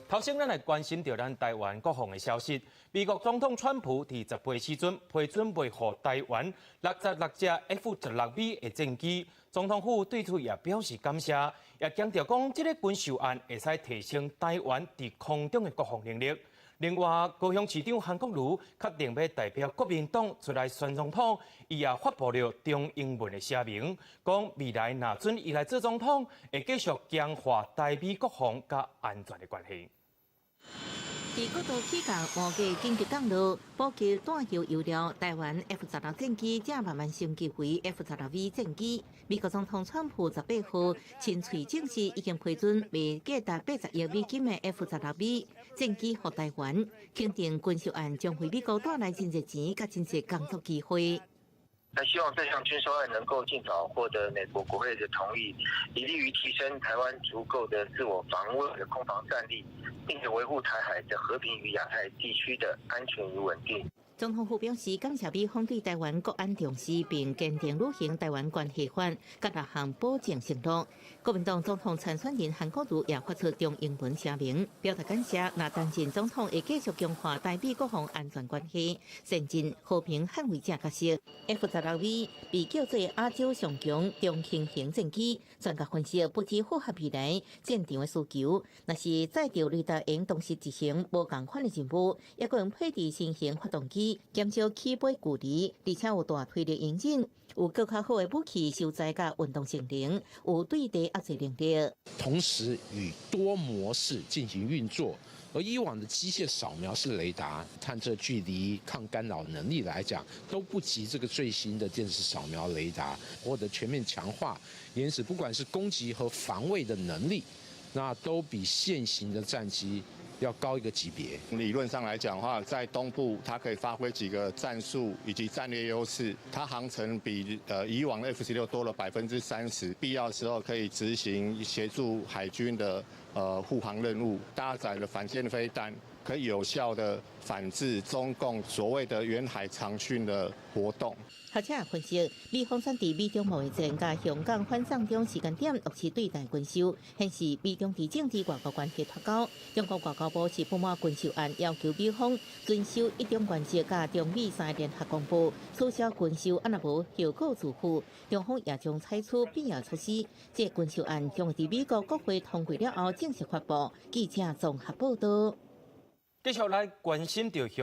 頭先，咱來關心著咱台灣國防的消息。美國總統川普佇18時陣批准賣予台灣66隻 F-16V 的戰機，總統府對此也表示感謝，也強調講這个軍售案會使提升台灣佇空中的國防能力。另外，高雄市長韓國瑜確定欲代表國民黨出來選總統，伊也發布了中英文的聲明，講未來若准伊來做總統，會繼續強化台美國防佮安全的關係。佇國道起降無價緊急降落，補給彈藥油料，台灣 F 十六戰機正慢慢升級為 F 十六 V 戰機。美國總統川普18號親喙證實已經批准賣價值80億美金的 F 十六 V 戰機予台灣，肯定軍售案將為美國帶來真濟錢佮真濟工作機會。那希望這項軍售案能夠盡早獲得美國國會的同意，以利於提升台灣足夠的自我防衛的空防戰力，並且維護台海的和平與亞太地區的安全與穩定。總統府表示，感謝美方對台灣國安重視，並堅定履行台灣關係法，佮六項保證承諾。國民黨總統參選人韓國瑜也發出中英文聲明，表達感謝。若擔任總統會繼續強化台美國防安全關係，善盡和平捍衛者角色。F 十六 V 被叫做亞洲上強中輕型戰機，專家分析不只符合未來戰場的需求，若是載著雷達會同時執行無仝款的任務，抑閣會配置新型發動機，減少起飛距離，而且有大推力引擎，有閣較好的武器收載佮運動性能，有對地壓制能力。同時與多模式進行運作，而以往的機械掃描式雷達探測距離、抗干擾能力來講，都不及這個最新的電子掃描雷達，獲得全面強化，因此不管是攻擊和防衛的能力，那都比現行的戰機要高一個級別。理論上來講的話，在東部它可以發揮幾個戰術以及戰略優勢。它航程比以往的 F-16多了30%，必要時候可以執行協助海軍的護航任務。搭載了反艦飛彈，可以有效的反制中共所謂的遠海長訓的活動。學者分析，美方選佇美中貿易戰佮香港反送中時間點落實對台軍售，顯示美中佇政治外交關係脫鈎。中國外交部是不滿軍售案，要求美方遵守一中原則佮中美三聯合公報，取消軍售，啊若無後果自負。中方也將採取必要措施。這軍售案將會佇美國國會通過了後正式發布。記者綜合報道。繼續來關心著。